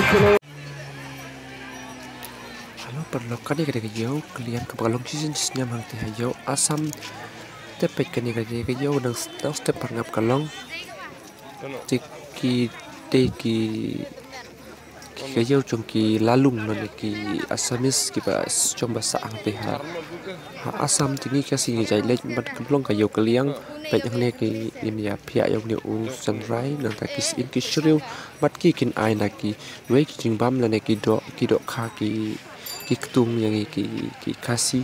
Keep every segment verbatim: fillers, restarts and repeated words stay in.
Hello paralok, kane ka dei ka ïew Kylliang kaba ka long shisien shisnem hangtei ha ïew Assam. Te peit kane ka dei ka ïew dang dang step parngap ka long. Te ki dei ki ki ka ïew jong ki Lalung lane ki Assamese kiba s- jong ba sah hangtei ha ha Assam. Te ngi ka sngi ngi jai leit bad ka long ka ïew Kylliang. Peit hangne ki in ïa phiah ïa une u synrai nangta ki syiem ki shriew bad ki kin ai na kiwei ki jingbam lane ki doh ki dohkha ki ki ktung ïa ngi ki ki Khasi.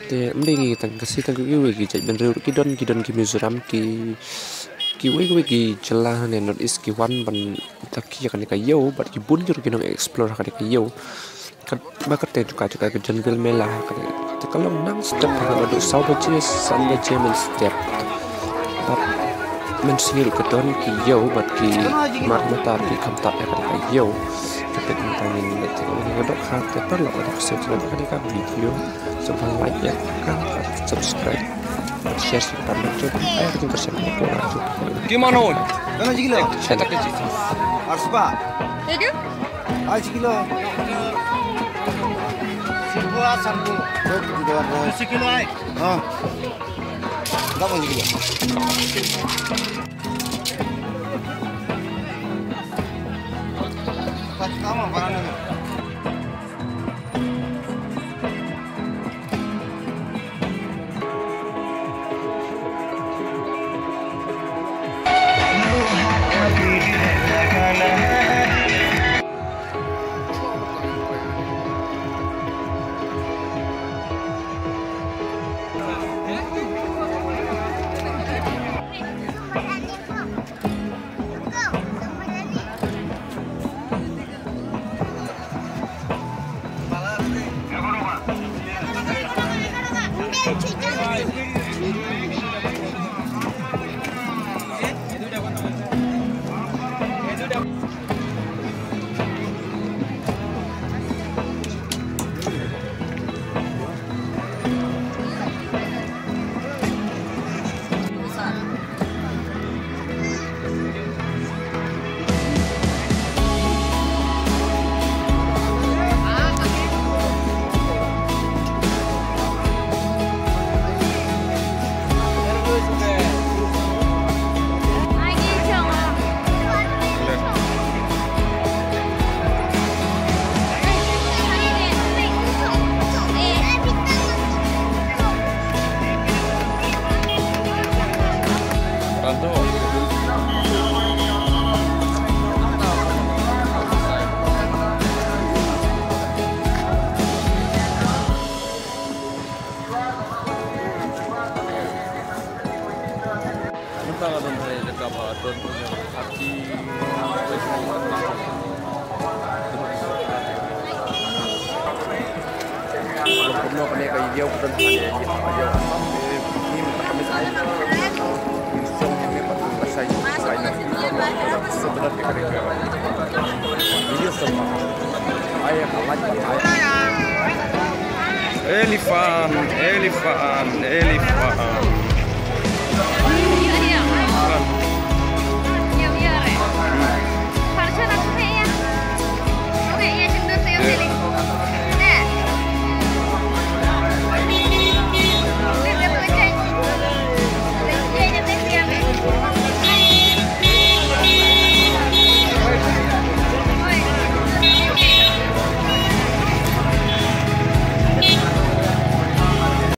Te ym dei ngi tang Khasi tang kiwei ki jaitbynriew ki don ki don ki Mizoram ki kiwei kiwei ki jylla hangne North East ki wan ban sakhi ïa kane ka ïew bad ki bun ki ruh ki nong explore ha kane ka ïew. Kat ba kata jaka jaka ka Janville Mela ha kane. Te ka long nang step ha kane ba dei saw baje san baje mynstep. Bad mynsngi ruh ka don ki ïew bad ki mar mata ki kham tap ïa kane ka ïew. Te peit mynta ngin leit tang ngin ïa dohkha te paralok ba dei ka sngewtynnat ïa kane ka video. Sngewbha like ïa ka bad subscribe bad share sha ki paralok jong phi. Ai ka jingkyrshan ka por jong phi. Ki mano? Kano jigilo? Share. Arspa. Edu? Ai jigilo. Singkua sangku. Sikilo ai. Ha. Enggak mau jigilo. Pas kamu barang ini. Mynta nga don ha jaka ba don arti. Elephant, elephant, elephant.